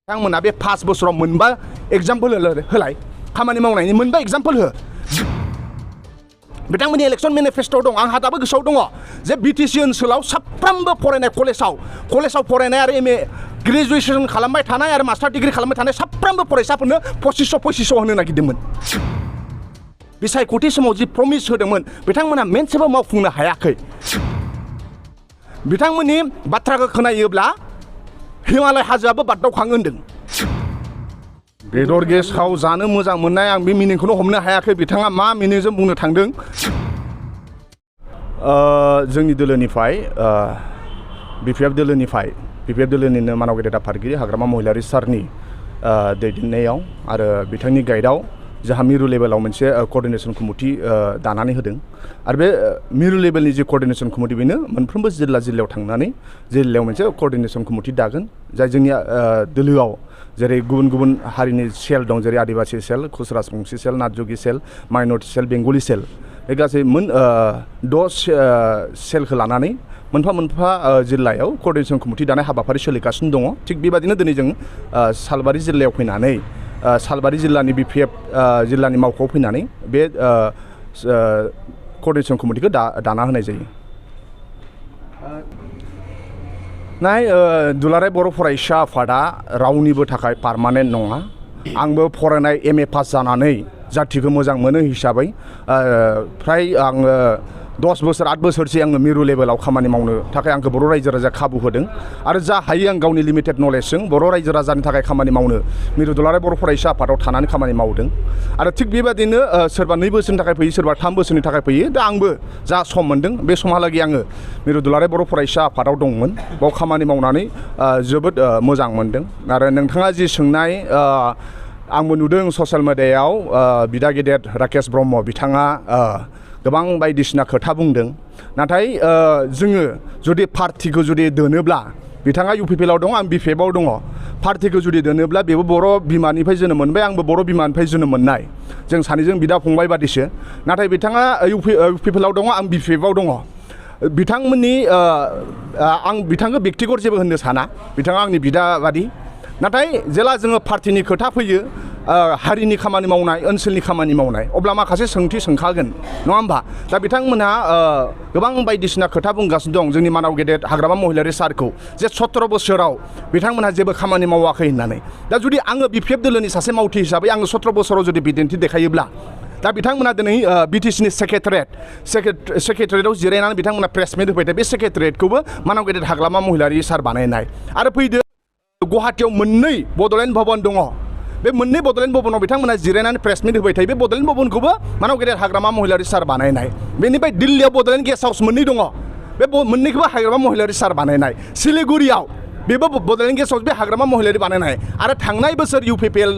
बिथांमोना बे 5 बोसोराव मोनबा एग्जाम्पल होलाय खामानि मावनायनि मोनबा एग्जाम्पल हो बिथांमोननि इलेक्शन मेनिफेस्टो दं आंहा दाबो गोसोआव दङ जे बिटिसि ओनसोलाव साफ्रोमबो फरायनाय कलेजाव फरायनाय आरो एमए ग्रेजुएशन खालामबाय थानाय आरो मास्टार डिग्री खालामबाय थानाय साफ्रोमबो फरायसाफोरनो 2500 होनो नागिरदोंमोन बिसायख'थि समाव जि प्रमिस होदोंमोन बिथांमोना मोनसेबो मावफुंनो हायाखै बिथांमोननि बाथ्राखौ खोनायोब्ला हिमालय हाजोआबो बारदावखाङो होनदों बेदर गेसाव जानो मोजां मोननाय आं बे मिनिंखौनो हमनो हायाखै बिथाङा मा मिनिंजों बुंनो थांदों जोंनि दोलोनिफ्राय बिपिएफ दोलोनिनो मानाव गेदेर आफादगिरि हाग्रामा महिलारि सारनि दैदेननायाव आरो बिथांनि गाइडआव जोंहा मिरु लेभेलाव मोनसे कोअर्डिनेशन कमिटि दानानै होदों आरो बे मिरु लेभेलनि जि कोअर्डिनेशन कमिटि बेनो मोनफ्रोमबो जिल्लायाव थांनानै जिल्लायाव मोनसे कोअर्डिनेशन कमिटि दागोन जाय जोंनि दोलोआव जेरै गुबुन हारिनि सेल दं जेरै आदिबासि सेल खुस राजबंसि सेल नाथजुगि सेल माइनरिटि सेल बेंगलि सेल बे गासै 6 सेलखौ लानानै मोनफा जिल्लायाव कोअर्डिनेशन कमिटि दानाय हाबाफारि सोलिगासिनो दङ थिग बेबादिनो दिनै जों सालबारि जिल्लायाव फैनानै सालबारि जिल्लानि बिपिएफ जिल्लानि मावख'आव फैनानै बे कोअर्डिनेशन कमिटिखौ दाना होनाय जायो दुलाराय बर' फरायसा आफादा रावनिबो थाखाय पार्मानेन्ट नङा आंबो फरायनाय एमए पास जानानै जाथिखौ मोजां मोनो हिसाबै फ्राय आङो 10 बोसोर 8 बोसोरसो आङो मिरु लेभेलाव खामानि मावनो थाखाय आंखौ बर' रायजो राजाया खाबु होदों आरो जा हायो आं गावनि लिमिटेड नलेजजों बर' रायजो राजानि थाखाय खामानि मावनो मिरु दुलाराय बर' फरायसा आफादाव थानानै खामानि मावदों आरो थिग बेबादिनो सोरबा 2 बोसोरनि थाखाय फैयो सोरबा 3 बोसोरनि थाखाय फैयो दा आंबो जा सम मोनदों बे समहालागै आङो मिरु दुलाराय बर' फरायसा आफादाव दंमोन बाव खामानि मावनानै जोबोद मोजां मोनदों आरो नोंथाङा जि सोंनाय आंबो नुदों ससियेल मिडियायाव बिदा गेदेर राकेश ब्रह्म बिथाङा गोबां बायदिसिना खोथा बुंदों नाथाय जोङो जुदि पार्टिखौ जुदि दोनोब्ला बिथाङा इउपिपिएलआव दं आं बिपिएफआव दङ पार्टिखौ जुदि दोनोब्ला बेबो बर' बिमानिफ्राय जोनोम मोनबाय आंबो बर' बिमानिफ्राय जोनोम मोननाय जों सानैजों बिदा फंबाय बादिसो नाथाय बिथाङा इउपिपिएलआव दङ आं बिपिएफआव दङ बिथांमोननि आं बिथांखौ बेक्तिगत जेबो होननो साना बिथाङा आंनि बिदा बादि नाथाय जेला जोङो पार्टिनि खोथा फैयो हारिनि खामानि मावनाय ओनसोलनि खामानि मावनाय अब्ला माखासे सोंथि सोंखागोन नङा होमबा दा बिथांमोनहा गोबां बायदिसिना खोथा बुंगासिनो दं जोंनि मानाव गेदेर हाग्रामा महिलारि सारखौ जे 17 बोसोराव बिथांमोनहा जेबो खामानि मावाखै होननानै दा जुदि आङो बिपिएफ दोलोनि सासे मावथि हिसाबै आङो 17 बोसोराव जुदि बिदिन्थि देखायोब्ला दा बिथांमोना दिनै बिटिसिनि सेक्रेटारियेटआव जिरायनानै बिथांमोना प्रेस मिट होबाय बे सेक्रेटारियेटखौबो मानाव गेदेर हाग्रामा महिलारि सार बानायनाय आरो फैदो गुवाहाटीयाव 2 बड'लेण्ड भवन दङ बे 2 बड'लेण्ड भवनाव बिथांमोना जिरायनानै प्रेस मिट होबाय थायो बे बड'लेण्ड भवनखौबो मानाव गेदेर हाग्रामा महिलारि सार बानायनाय बेनिफ्राय दिल्लीयाव बड'लेण्ड गेस्ट हाउस 2 दङ बे 2खौबो हाग्रामा महिलारि सार बानायनाय सिलिगुरियाव बेबो बड'लेण्ड गेस्ट हाउस बे हाग्रामा महिलारि बानायनाय आरो थांनाय बोसोर इउपिपिएल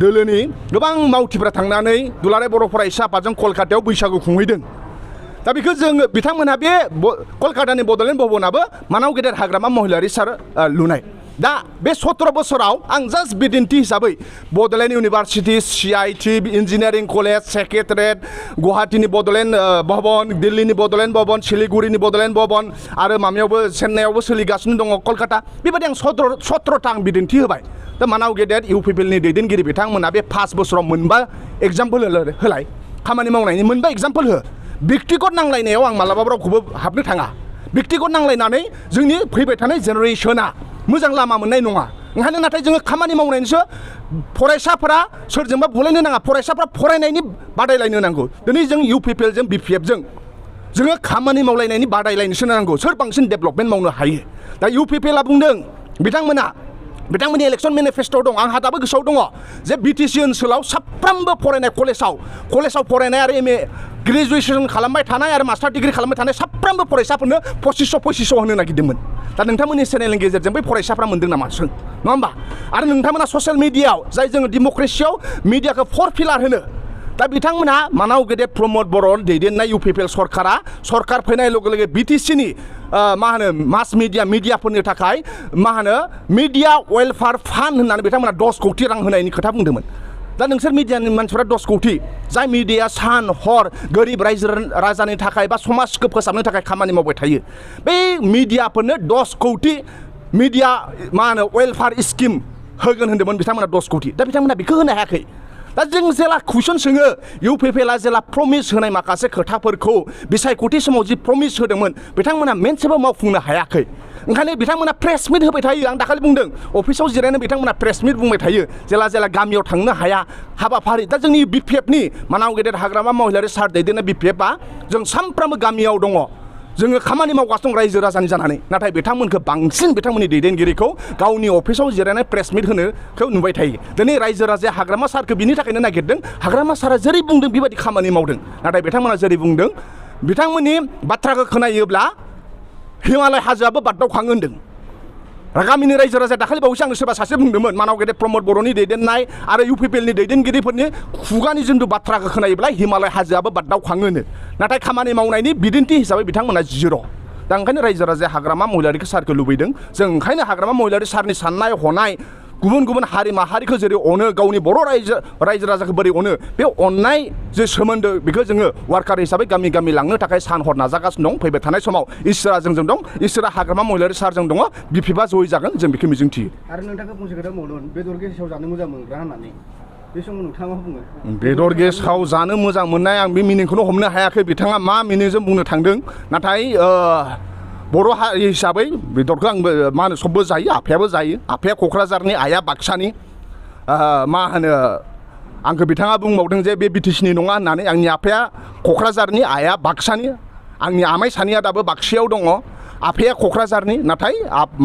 दोलोनि गोबां मावथिफ्रा थांनानै दुलाराय बर' फरायसा आफादजों कलकातायाव बैसागु खुंहैदों दा बेखौ जोङो बिथांमोनहा बे कलकातानि बड'लेण्ड भवनाबो मानाव गेदेर हाग्रामा महिलारि सार लुनाय दा बे 17 बोसोराव आं जास्ट बिदिन्थि हिसाबै Bodoland University CIT engineering college secretariat गुवाहाटीनि बड'लेण्ड भवन दिल्लीनि बड'लेण्ड भवन सिलिगुरिनि बड'लेण्ड भवन आरो माबायावबो चेन्नाइआवबो सोलिगासिनो दङ कलकाता बेबायदि आं 17था आं बिदिन्थि होबाय दा मानाव गेदेर इउपिपिएलनि दैदेनगिरि बिथांमोना बे 5 बोसोराव मोनबा एग्जाम्पल होलाय खामानि मावनायनि मोनबा एग्जाम्पल हो बेक्तिगत नांलायनायाव आं मालाबाबो रावखौबो हाबनो थाङा बेक्तिगत नांलायनानै जोंनि फैबाय थानाय जेनेरेसना मोजां लामा मोननाय नङा ओंखायनो नाथाय जोङो खामानि मावनायनिसो फरायसाफोरा सोरजोंबा बुलायनो नाङा फरायसाफोरा फरायनायनि बादायलायनो नांगौ दिनै जों इउपिपिएलजों बिपिएफजों जोङो खामानि मावलायनायनि बादायलायनोसो नांगौ सोर बांसिन डेभेलपमेन्ट मावनो हायो दा इउपिपिएलआ बुंदों बिथांमोननि इलेक्शन मेनिफेस्टो दं आंहा दाबो गोसोआव दङ जे बिटिसि ओनसोलाव साफ्रोमबो फरायनाय कलेजाव फरायनाय आरो एमए ग्रेजुएशन खालामबाय थानाय आरो मास्टार डिग्री खालामबाय थानाय साफ्रोमबो फरायसाफोरनो 2500 होनो नागिरदोंमोन दा नोंथांमोननि चेनेलनि गेजेरजों बै फरायसाफ्रा मोनदों नामा सों नङा होमबा आरो नोंथांमोना ससियेल मिडियायाव जाय जोङो डेम'क्रेसियाव मिडियाखौ 4 पिलार होनो दा बिथांमोना मानाव गेदेर प्रमद बर' दैदेननाय इउपिपिएल सरकार फैनाय लोगो लोगो बिटिसिनि मास मिडियाफोरनि थाखाय मिडिया वेलफेयार फान्ड होननानै बिथांमोना 10 कोटि रां होनायनि खोथा बुंदोंमोन दा नोंसोर मिडियानि मानसिफ्रा 10 कोटि जाय मिडिया सान हर गोरिब रायजो राजानि थाखाय बा समाजखौ फोसाबनो थाखाय खामानि मावबाय थायो बे मिडियाफोरनो 10 कोटि मिडिया मा होनो वेलफेयार स्किम होगोन होन्दोंमोन बिथांमोना 10 कोटि दा बिथांमोना बेखौ होनो हायाखै दा जों जेला कुइसन सोङो इउपिपिएलआ जेला प्रमिस होनाय माखासे खोथाफोरखौ बिसायख'थि समाव जि प्रमिस होदोंमोन बिथांमोना मोनसेबो मावफुंनो हायाखै ओंखायनो बिथांमोना प्रेस मिट होबाय थायो आं दाखालि बुंदों अफिसाव जिरायनो बिथांमोना प्रेस मिट बुंबाय थायो जेला गामियाव थांनो हाया हाबाफारि दा जोंनि बिपिएफनि मानाव गेदेर हाग्रामा महिलारि सार दैदेननाय बिपिएफआ जों सानफ्रामबो गामियाव दङ जोङो खामानि मावगासिनो दं रायजो राजानि जानानै नाथाय बिथांमोनखौ बांसिन बिथांमोननि दैदेनगिरिखौ गावनि अफिसाव जिरायनाय प्रेस मिट होनोखौ नुबाय थायो दिनै रायजो राजाया हाग्रामा सारखौ बिनि थाखायनो नागिरदों हाग्रामा सारा जेरै बुंदों बेबायदि खामानि मावदों नाथाय बिथांमोना जेरै बुंदों बिथांमोननि बाथ्राखौ खोनायोब्ला हिमालय हाजोआबो बाददावखाङो होन्दों गामिनि रायजो राजा दाखालि बावैसो आंनो सोरबा सासे बुंदोंमोन मानाव गेदेर प्रमद बर'नि दैदेननाय आरो इउपिपिएलनि दैदेनगिरिफोरनि खुगानि जिथु बाथ्राखौ खोनायोब्ला हिमालय हाजोआबो बाददावखाङोनो नाथाय खामानि मावनायनि बिदिन्थि हिसाबै बिथांमोना जिर' दा ओंखायनो रायजो राजाया हाग्रामा महिलारि सारखौ लुबैदों जों ओंखायनो हाग्रामा महिलारि सारनि साननाय हनाय गुबुन गुबुन हारि माहारिखौ जेरै अनो गावनि बर' रायजो राजाखौ बोरै अनो बे अननाय जे सोमोन्दो बेखौ जोङो वार्कार हिसाबै गामि गामि लांनो थाखाय सान हर नाजागासिनो दं फैबाय थानाय समाव इसोरा जोंजों दं इसोरा हाग्रामा महिलारि सारजों दङ बिपिएफआ जयै जागोन जों बेखौ मिजिंथियो आरो नोंथांखौ फंसे खोथा बुंदों बेदर गेसाव जानो मोजां मोनग्रा होननानै बे समाव नोंथाङा मा बुङो बेदर गेसाव जानो मोजां मोननाय आं बे मिनिंखौनो हमनो हायाखै बिथाङा मा मिनिंजों बुंनो थांदों नाथाय बर' हारि हिसाबै बेदरखौ आंबो मा होनो सबबो जायो आफायाबो जायो आफाया क'क्राझारनि आइया बाक्सानि मा होनो आंखौ बिथाङा बुंबावदों जे बे बिटिसिनि नङा होननानै आंनि आफाया क'क्राझारनि आइया बाक्सानि आंनि आमाइ सानैया दाबो बाक्सायाव दङ आफाया क'क्राझारनि नाथाय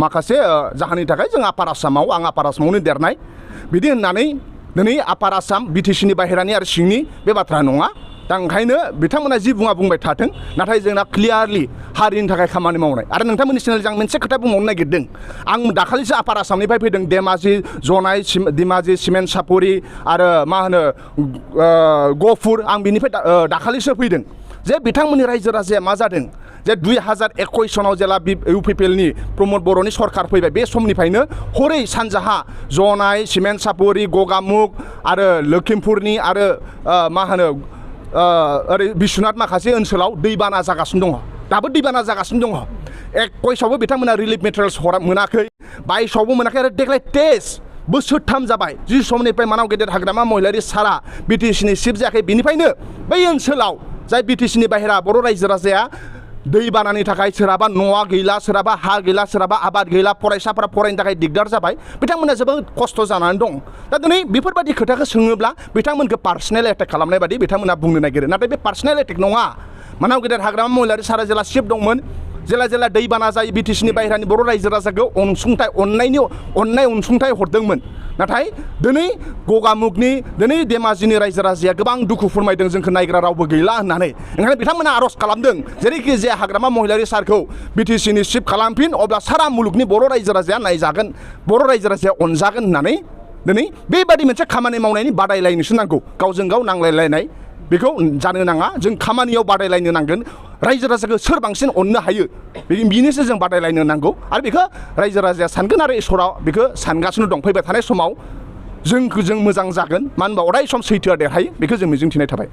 माखासे जाहोननि थाखाय जों आपार आसामाव आं आपार आसामावनो देरनाय बिदि होननानै दिनै आपार आसाम बिटिसिनि बाहेरानि आरो सिंनि बे बाथ्रा नङा दा ओंखायनो बिथांमोना जि बुंबाय थाथों नाथाय जोंना क्लियारलि हारिनि थाखाय खामानि मावनाय आरो नोंथांमोननि चेनेलजों आं मोनसे खोथा बुंबावनो नागिरदों आं दाखालिसो आपार आसामनिफ्राय फैदों धेमाजि जनाय धेमाजि सिमेन्ट सापरि आरो मा होनो गहपुर आं बिनिफ्राय दाखालिसो फैदों जे बिथांमोननि रायजो राजाया मा जादों जे 2021 सनाव जेला इउपिपिएलनि प्रमद बर'नि सरकार फैबाय बे समनिफ्रायनो हरै सानजाहा जनाय सिमेन्ट सापरि गगामुग आरो लखिमपुरनि आरो मा होनो ओरै बिश्वनाथ माखासे ओनसोलाव दैबाना जागासिनो दङ दाबो दैबाना जागासिनो दङ 21आवबो बिथांमोना रिलिफ मेटेरियल्स मोनाखै 22आवबो मोनाखै आरो देग्लाय 23 बोसोरथाम जाबाय जि समनिफ्राय मानाव गेदेर हाग्रामा महिलारि सारा बिटिसिनि चिफ जायाखै बिनिफ्रायनो बै ओनसोलाव जाय बिटिसिनि बाहेरा बर' रायजो राजाया दैबानानि थाखाय सोरहाबा न'आ गैला सोरहाबा हा गैला सोरहाबा आबाद गैला फरायसाफोरा फरायनो थाखाय दिगदार जाबाय बिथांमोना जोबोद खस्थ' जानानै दं दा दिनै बेफोरबायदि खोथाखौ सोङोब्ला बिथांमोनखौ पार्सनेल एटेक खालामनाय बायदि बिथांमोना बुंनो नागिरो नाथाय बे पार्सनेल एटेक नङा मानाव गेदेर हाग्रामा महिलारि सारा जेला चिफ दंमोन जेला दैबाना जायो बिटिसिनि बाहेरानि बर' रायजो राजाखौ अननाय अनसुंथाइ हरदोंमोन नाथाय दिनै गगामुगनि दिनै धेमाजिनि रायजो राजाया गोबां दुखु फोरमायदों जोंखौ नायग्रा रावबो गैला होननानै ओंखायनो बिथांमोना आर'ज खालामदों जेरैखि जाया हाग्रामा महिलारि सारखौ बिटिसिनि चिफ खालामफिन अब्ला सारा मुलुगनि बर' रायजो राजाया नायजागोन बर' रायजो राजाया अनजागोन होननानै दिनै बेबादि मोनसे खामानि मावनायनि बादायलायनोसो नांगौ गावजों गाव नांलायलायनाय बेखौ जानो नाङा जों खामानियाव बादायलायनो नांगोन रायजो राजाखौ सोर बांसिन अननो हायो बिनिसो जों बादायलायनो नांगौ आरो बेखौ रायजो राजाया सानगोन आरो इसोरा बेखौ सानगासिनो दं फैबाय थानाय समाव जों मोजां जागोन मानो होनबा अराय सम सैथोआ देरहायो बेखौ जों मिजिंथिनाय थाबाय